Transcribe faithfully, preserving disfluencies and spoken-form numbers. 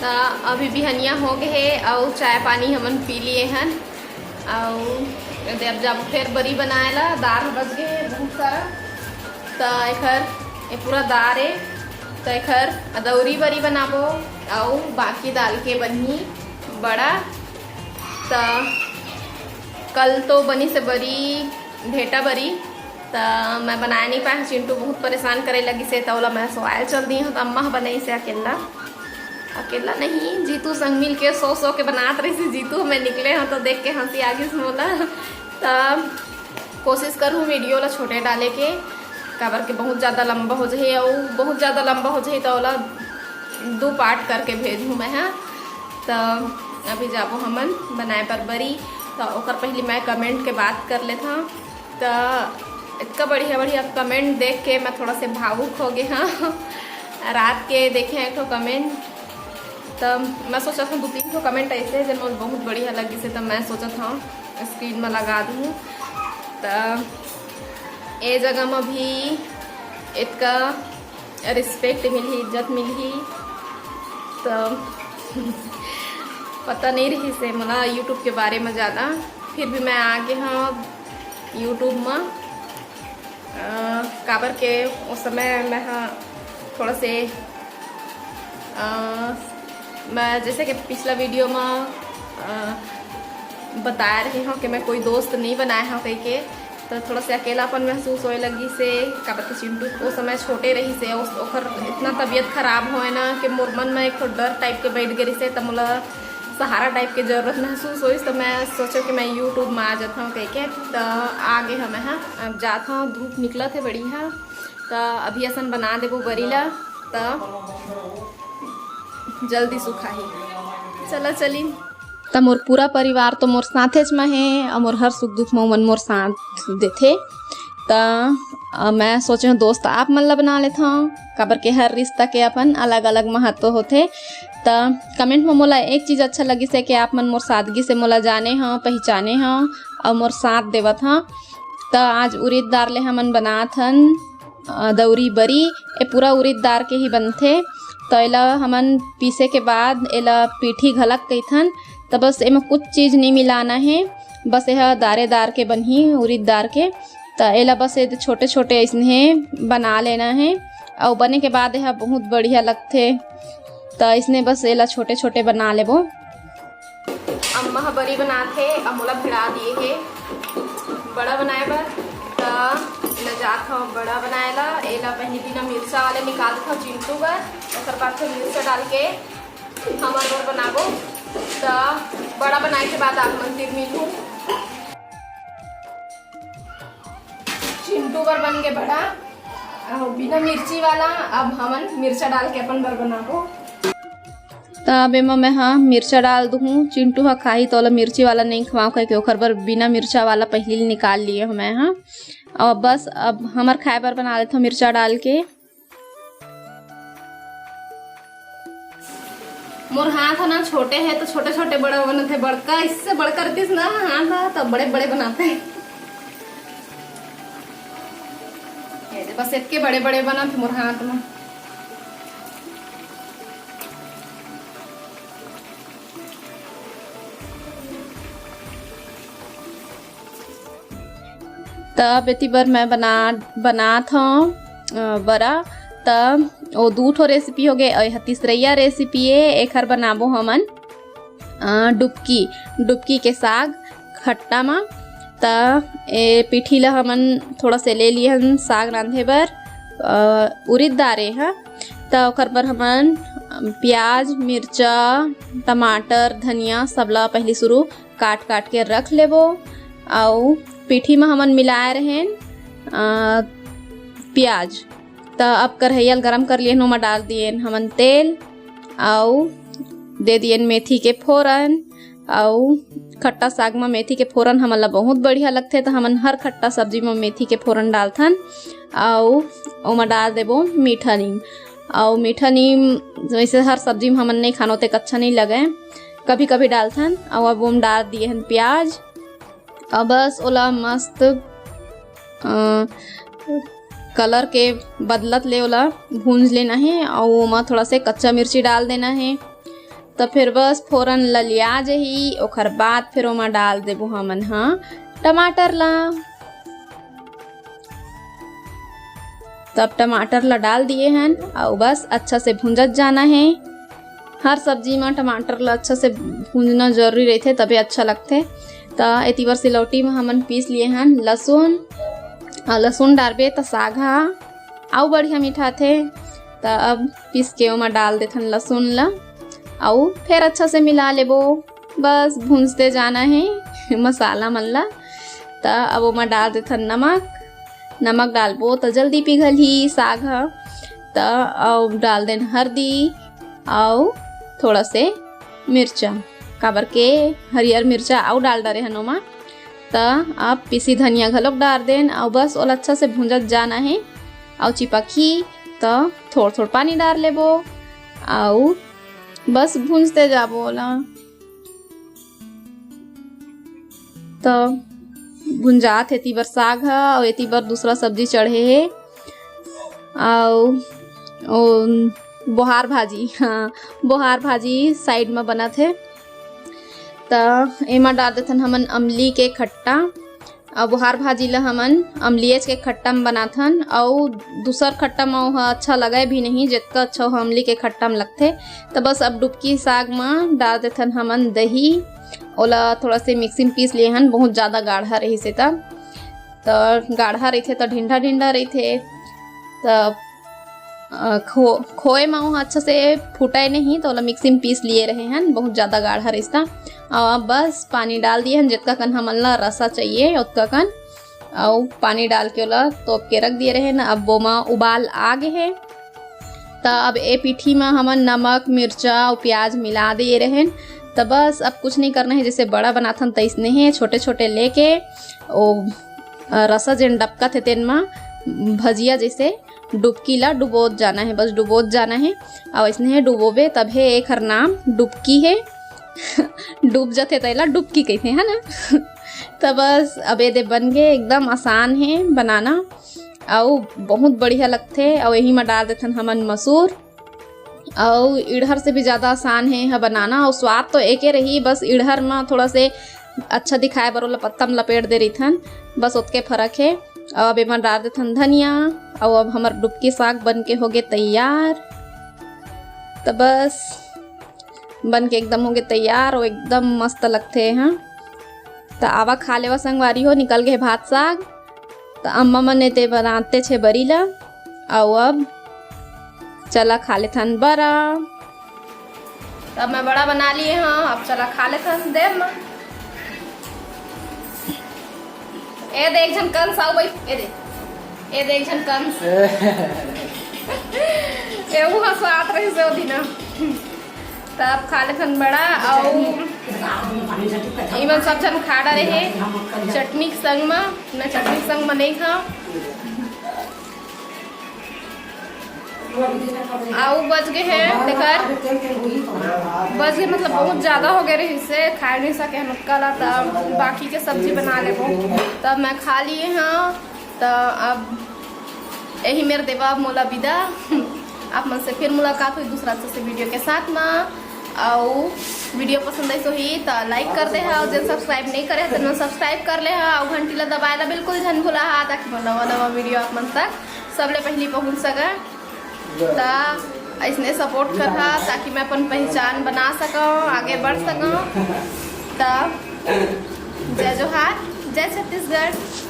त अभी बिहनिया हो गए हे अउ चाय पानी हमन पी लिए हन। अउ एदे अब जाबो फेर बरी बनाए ला, दार ह बच गए हे बहुत सारा। त एखर ये पूरा दार ए, त एखर अदौरी बरी बनाबो अउ बाकी दाल के बनही बड़ा। त कल तो बनी से बरी, भेटा बरी, त मैं बनाए नहीं पाए। चिंटू बहुत परेशान करे लगी से, त ओला मैं सोआए चल दी हूँ। त अम्मा ह बनाई से अकेला, अकेला नहीं, जीतू संग मिल के सो सो के बनात रही से। जीतू मैं निकले हूँ तो देख के हंसी आ गई मोला। त कोशिश करूँ वीडियो ला छोटे डाले के, काबर के बहुत ज़्यादा लंबा हो जाही, अउ बहुत ज़्यादा लंबा हो जाही त ओला दो पार्ट करके भेजूँ मैं, हाँ। त अभी जाबो हमन बनाए बर बरी। त ओकर पहली मैं कमेंट के बात कर लेत हूँ। त इतना बढ़िया बढ़िया कमेंट देख के मैं थोड़ा से भावुक हो गए हाँ। रात के देखे एक ठो कमेंट, त मैं सोचत हूँ दो तीन ठो कमेंट ऐसे हे जे मोला बहुत बढ़िया लगिस हे, त मैं सोचत हूँ स्क्रीन में लगा दूँ। त ए जगह में भी इतका रिस्पेक्ट मिलही, इज्जत मिलही, त पता नहीं रहिस हे मोला YouTube के बारे में ज़्यादा, फिर भी मैं आ गए हूँ YouTube में। अ, काबर के उस समय मैं ह थोड़ा से, अ, मैं जैसे कि पिछला वीडियो में, अ, बताए रहे हूँ कि मैं कोई दोस्त नहीं बनाए हूँ कह के, तो थोड़ा से अकेलापन महसूस होए लगी से, काबर के चिंटू उस समय छोटे रही से, उस, ओकर इतना तबीयत खराब होए ना कि मोर मन में एक ठो डर टाइप के बैठ गई से, त मोला सहारा टाइप के जरूरत महसूस होइस, तो मैं सोचो कि मैं YouTube में आ जाता हूँ कह के, तो आ गए हमें। हाँ, अब जाता हूँ, धूप निकलत हे बढ़िया, त अभी असन बना देबो बरी ला, त जल्दी सुखाही। चला चली। त मोर पूरा परिवार तो मोर साथेच म हे, अउ मोर हर सुख दुख म ओमन मोर साथ देथे। त, अ, मैं सोचे हूँ दोस्त आप मन ला बना लेथव, काबर के हर रिश्ता के अपन अलग-अलग महत्व होथे। त कमेंट म मोला एक चीज अच्छा लगिस हे कि आप मन मोर सादगी से मोला जाने हव, पहिचाने हव अउ मोर साथ देवत हव। त आज उरीद दार ले हमन बनात हन, अ, दौरी बरी। ए पूरा उरीद दार के ही बनथे। त एला हमन पीसे के बाद एला पीठी घलक कहिथन। त बस एमा कुछ चीज नइ मिलाना हे, बस एहा दारे दार के बनही, उरीद दार के। त एला बस ए छोटे-छोटे अइसने बना लेना हे, अउ बने के बाद एहा बहुत बढ़िया लगथे। त अइसने बस एला छोटे-छोटे बना लेबो। अम्मा ह बरी बनात हे, अउ मोला भिड़ा दिए हे बड़ा बनाए बर। त मैं जात हव बड़ा बनाए ला। एला पहिली बिना मिर्चा वाले निकाल देथव चिंटू बर, ओकर बाद फिर मिर्चा डाल के हमर बर बनाबो। त बड़ा बनाए के बाद आप मन तीर मिलहूँ। चिंटू बर बन के बड़ा, अउ बिना मिर्ची वाला। अब हमन मिर्चा डाल के अपन बर बनाबो। त अब एमा मैं ह मिर्चा डाल दूहूँ। चिंटू ह खाही त ओला मिर्ची वाला नइ खवाओं कहिके ओखर बर बिना मिर्चा वाला पहिली ले निकाल लिए हूँ मैं ह। अउ बस अब हमर खाए बर बना लेथव मिर्चा डाल के। मोर हाथ ह ना छोटे हे त छोटे छोटे बड़ा बनत हे, बड़का इससे बड़का रहितिस ना हाथ ह त बड़े बड़े बनाते। ये दे, बस इतके बड़े बड़े बनत मोर हाथ में। त बेटी बर मैं बना, बनात हव, अ, बरा। त ओ दू ठो रेसिपी हो गए, अउ एह तीसरैया रेसिपी ए, एखर बनाबो हमन, अ, डुबकी, डुबकी के साग खट्टा म। त ए पीठी ल हमन थोड़ा से ले लिए हन साग रांधे बर, अ, उरीद दार ए ह। त ओकर बर हमन प्याज, मिर्चा, टमाटर, धनिया सबला पहिली शुरू काट काट के रख लेबो। अउ पीठी म हमन मिलाए रहेन, अ, प्याज। त अब करहैया ल गरम कर लिएन, ओमा डाल दिएन हमन तेल, अउ दे दिएन मेथी के फोरन। अउ खट्टा साग म मेथी के फोरन हमन ल बहुत बढ़िया लगथे, त हमन हर खट्टा सब्जी म मेथी के फोरन डालथन, अउ ओमा डाल देबो मीठा नीम। अउ मीठा नीम वैसे हर सब्जी म हमन नइ खानो, तेक अच्छा नइ लगय, कभी कभी डालथन। अउ अब ओम डाल दिए हन प्याज। अब बस ओला मस्त, अ, कलर के बदलत ले ओला भूंज लेना हे। अउ ओमा थोड़ा से कच्चा मिर्ची डाल देना हे। त फिर बस फोरन ल लिया जही, ओखर बाद फिर ओमा डाल देबो हमन ह टमाटर ला। तब टमाटर ला डाल दिए हन, अउ बस अच्छा से भूंजत जाना हे। हर सब्जी म टमाटर ला अच्छा से भूंजना जरूरी रहिथे, तभे अच्छा लगथे। त एती बर सिलौटी म हमन पीस लिए हन लसुन, अउ लसुन डारबे त साग ह अउ बढ़िया मिठाथे। त अब पीस के ओमा डाल देथन लसुन ला, अउ फेर अच्छा से मिला लेबो। बस भूंजते जाना हे मसाला मन ला। त अब ओमा डाल देथन नमक। नमक डालबो त जल्दी पिघलही साग ह। त अब डाल देन हरदी अउ थोड़ा से मिर्चा, काबर के हरियर मिर्चा अउ डाल डरे हन ओमा। त अब पीसी धनिया घलोक डार देन अउ बस ओला अच्छा से भूंजत जाना हे। अउ चिपकही त थोड़ थोड़ पानी डार लेबो अउ बस भूंजते जाबो ओला। त भुंजात हे एती बर साग ह, अउ एती बर दूसरा सब्जी चढ़े हे, अउ ओ बोहार भाजी, हाँ, बोहार भाजी साइड म बनत हे। त एमा डाल देथन हमन अमली के खट्टा, अउ बोहार भाजी ल हमन अमलियेच के खट्टा म बनाथन, अउ दूसर खट्टा म ओह अच्छा लगय भी नहीं, जतका अच्छा ओह अमली के खट्टा म लगथे। त बस अब डुबकी साग म डाल देथन हमन दही, ओला थोड़ा से मिक्सी म पीस लिए हन, बहुत ज्यादा गाढ़ा रहिस हे त, त गाढ़ा रहिथे त ढिंढा ढिंढा रहिथे, त अ, खो-, खोए म ओह अच्छा से फूटय नहीं, त ओला मिक्सी म पीस लिए रहे हन, बहुत ज्यादा गाढ़ा रहिस त। अउ अब बस पानी डाल दिए हन, जतका कन हमन ला रसा चाहिए, ओतका कन। अउ पानी डाल के ओला तोप के रख दिए रहे हन। अब ओमा उबाल आ गे हे, त अब ए पीठी म हमन नमक, मिर्चा अउ प्याज मिला दिए रहेन। त बस अब कुछ नहीं करना हे, जैसे बड़ा बनाथन तइसने हे, छोटे-छोटे लेके ओ, अ, रसा जेन डबकत हे तेन म भजिया जैसे डुबकी ला डुबोत जाना हे, बस डुबोत जाना हे। अउ अइसने हे डुबोबे तभे एखर नाम डुबकी हे। डूब जथे त एला डुबकी कहिथे, है ना? त बस अब ए दे बन गे, एकदम आसान हे बनाना अउ बहुत बढ़िया लगथे। अउ एही म डाल देथन हमन मसूर, अउ इड़हर से भी ज्यादा आसान हे एह बनाना। अउ स्वाद तो एके रही, बस इड़हर म थोड़ा से अच्छा दिखाए बर ओला पत्ता म लपेट दे रहिथन, बस ओतके फरक हे। अउ अब एमा डाल देथन धनिया, अउ अब हमर डुबकी साग बन के होगे तैयार। त बस बन के एकदम होगे तैयार, अउ एकदम मस्त लगथे एहा। त आवा खा लेवा संगवारी हो, निकल गे हे भात साग। त अम्मा मन एते बनाते छे बरी ला, अउ अब चला खा लेथन बरा। त मैं बड़ा बना लिए हंव, अब चला खा लेथन देर म। ए दे एक झन कंस आऊ भाई, ए दे, ए दे एक झन कंस। एहू हंसवात रहिस ओ दिन। त अब खा लेथन बड़ा, अउ इमन सब झन खा डारे हे। चटनी के संग म, मैं चटनी के संग म नइ खांव। अउ बच गे हे, तेकर बच गे, मतलब बहुत ज्यादा हो गे रहिस हे, खाए नइ सके हन ओतका ला, त बाकी के सब्जी बना लेबो। त मैं खा लिए हंव, त अब यही मेर देवा मोला विदा। आप मन से फिर मुलाकात होही दूसरा अच्छा से वीडियो के साथ म। अउ वीडियो पसंद आइस होही त like कर दे हा, अउ जेन subscribe नइ करे हा तेन subscribe कर ले हा, अउ घंटी ला दबाए ला बिल्कुल झन भुला हा, ताकि मोर नवा नवा वीडियो आप मन तक सबले पहली पहुंच सके। त अइसने support कर हा, ताकि मैं अपन पहचान बना सकंव, आगे बढ़ सकंव। त जय जोहार, जय छत्तीसगढ़।